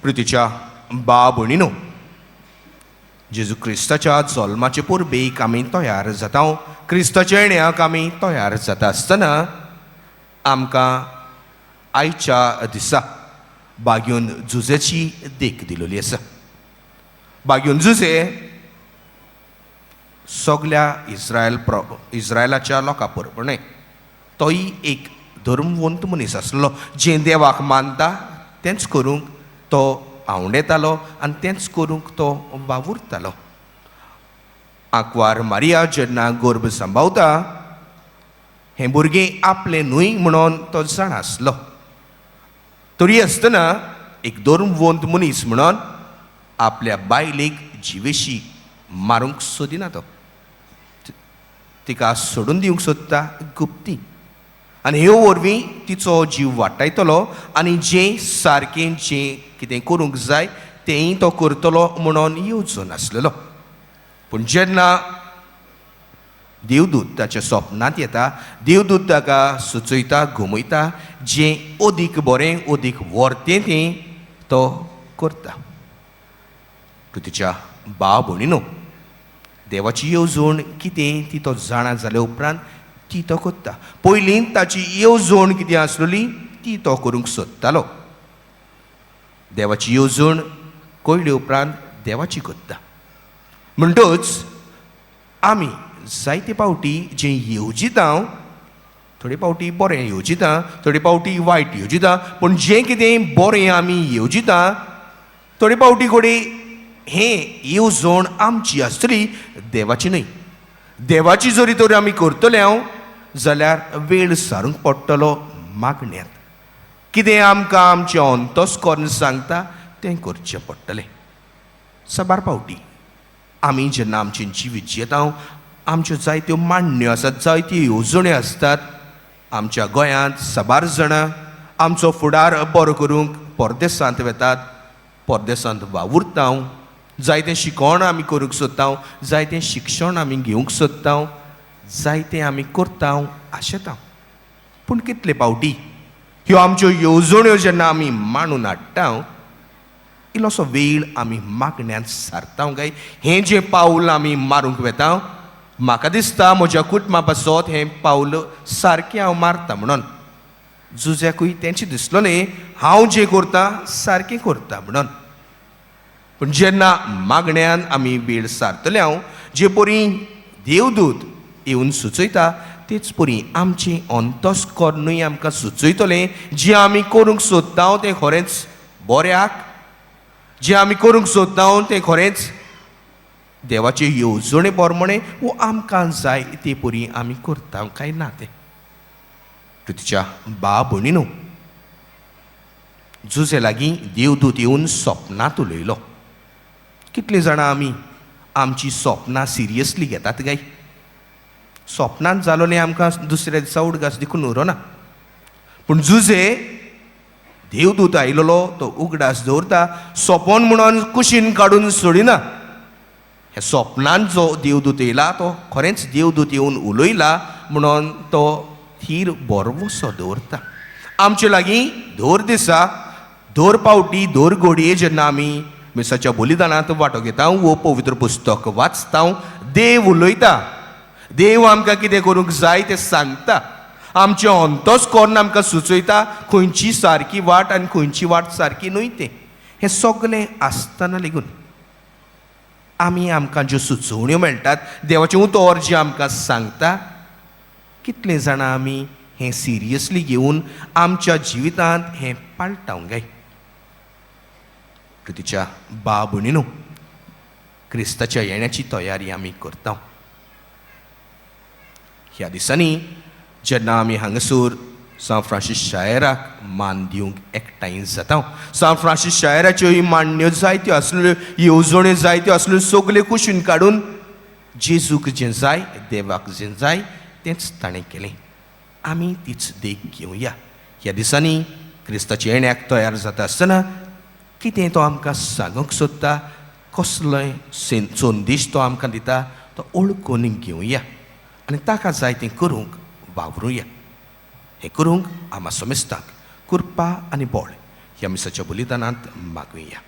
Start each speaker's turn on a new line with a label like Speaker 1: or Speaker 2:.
Speaker 1: प्रितीच्या बा भयणीनो, जेजू क्रिस्ताच्या जल्माचे परबेक आमी तयार जाता. क्रिस्ताच्या येण्याक आमी तयार जाता आसतना आमकां आयच्या दिसा बागयोन जुजेची देख दिलेली आसा. बागयोन जुजे सगल्या इस्रायल प्रो इस्रायलाच्या लोकां प्रमाणे तोय एक धर्मवंत मनीस आसलो. जें देवाक मानता तेंच करूंक तो आंवडेतालो आनी तेंच करूंक तो वावुरतालो. आंकवार मारिया जेन्ना गर्भ सांबावता, हें भुरगें आपलें न्हय म्हणून तो जाणा आसलो. तरी आसतना एक धर्मवंत मनीस म्हणून आपल्या बायलेक जिवेशी मारूंक सोदिना. तो तिका सोडून दिवंक सोदता गुप्ती आनी ह्यो वरवीं तिचो जीव वाटायतलो आनी जें सारकें जें कितें करूंक जाय तेंय तो करतलो म्हणून येवजून आसलेलो. पूण जेन्ना देवदूत ताच्या सपनांत येता, देवदूत ताका सुचयता, घुमयता, जें अदीक बरें, अदीक वर्तें तें तो करता. तिच्या बा भयणीनो, देवाची येवजण कितें ती तो जाणा जाल्या उपरांत ती तो करता. पयलीं ताची येवजण कितें आसलेली ती तो करूंक सोदतालो. देवाची येवजण कळ्ळे उपरांत देवाची करता. म्हणटच आमी जायते फावटी जें येवजिता, थोडे फावटी बरें येवजिता, थोडे फावटी वायट येवजिता. पूण जें कितें बरें आमी येवजिता, थोडे फावटी घडये हें येवजण आमची आसतली, देवाची न्हय. देवाची जरी तर आमी करतले हांव जाल्यार वेळ सारूंक पडटलो मागण्यांत. कितें आमकां आमचें अंतस्कर्ण सांगता तें करचें पडटलें. साबार फावटी आमी जेन्ना आमचें जिवीत जियेता, आमच्यो जायत्यो मांडण्यो आसात, जायत्यो येवजण्यो आसतात. आमच्या गोंयांत साबार जाणां आमचो फुडार बरो करूंक परदेसांत वेतात, परदेसांत वावुरता. जायतें शिकोण आमी करूंक सोदता, जायतें शिक्षण आमी घेवंक सोदता, जायतें आमी करता, आशेता. पूण कितले फावटी ह्यो आमच्यो येवजण्यो जेन्ना आमी मांडून हाडटा, इल्लोसो वेळ आमी मागण्यांत सारता काय हें जें पावल आमी मारूंक वेता, म्हाका दिसता म्हज्या कुटुंबा पासत हें पावल सारकें हांव मारता म्हणून. जुज्याकूय तेंचें दिसलो न्ही, हांव जें करता सारकें करता म्हणून. पूण जेन्ना मागण्यान आमी वेळ सारतले हांव, जे परी देवदूत येवन सुचयता तेच परी आमचें अंतस्कर्णूय आमकां सुचयतलें, जें आमी करूंक सोदता तें खरेंच बऱ्याक, जें आमी करूंक सोदता तें खरेंच देवाचे येवजणे प्रमाणे वो आमकां जाय ते परी आमी करता काय ना तें. तिच्या बा भयणीनो, जुजे लागीं देवदूत येवन सपनांत उलयलो. कितलीं जाणां आमी आमची सपनां सिरियसली घेतात काय? सपनांत जालो न्ही आमकां दुसऱ्या दिसा उडगास देखून उरोना. पूण जुजे देवदूत आयलेलो तो उगडास दवरता. सपन म्हणून कुशीन काडून सोडिना. हे सपनांत जो देवदूत येयला तो खरेंच देवदूत येवन उलयला म्हणून तो थीर बरवसो दवरता. आमचे लागीं दर दिसा, दर पावटी, दर घडये जेन्ना आमी मिसाच्या बलिदानांत वांटो घेता वो पवित्र पुस्तक वाचता, देव उलयता. देव आमकां कितें करूंक जाय तें सांगता. आमचें अंतस्कर्ण आमकां सुचयता खंयची सारकी वाट आनी खंयची वाट सारकी न्हय तें. हें सगलें आसतना लेगून आमी आमकां ज्यो सुचोवण्यो मेळटात, देवाचें उतर जें आमकां सांगता, कितले जाणां आमी हें सिरियसली घेवन आमच्या जिवितांत हें पाळटा काय? तिच्या बा भयणीनो, क्रिस्ताच्या येण्याची तयारी आमी करता. ह्या दिसांनी जेन्ना आमी हांगासर सांत फ्रांसीस शायराक मान दिवंक एकठांय जाता, सांत फ्रांसीस शायराच्यो मांडण्यो जायत्यो आसल्यो, येवजण्यो जायत्यो आसल्यो, सगल्यो कुशीन काडून जेजूक जें जाय, देवाक जें जाय तेंच ताणें केलें. आमी तीच देख घेवया. ह्या दिसांनी क्रिस्ताच्या येण्याक तयार जाता आसतना कितें तो आमकां सांगूंक सोदता, कसलोय संदेश तो आमकां दिता तो ओळखून घेवया आनी ताका जाय तें करूंक वावरुया. हें करूंक आमा समेस्तांक कृपा आनी बळ ह्या मिसाच्या बलिदानांत मागुया.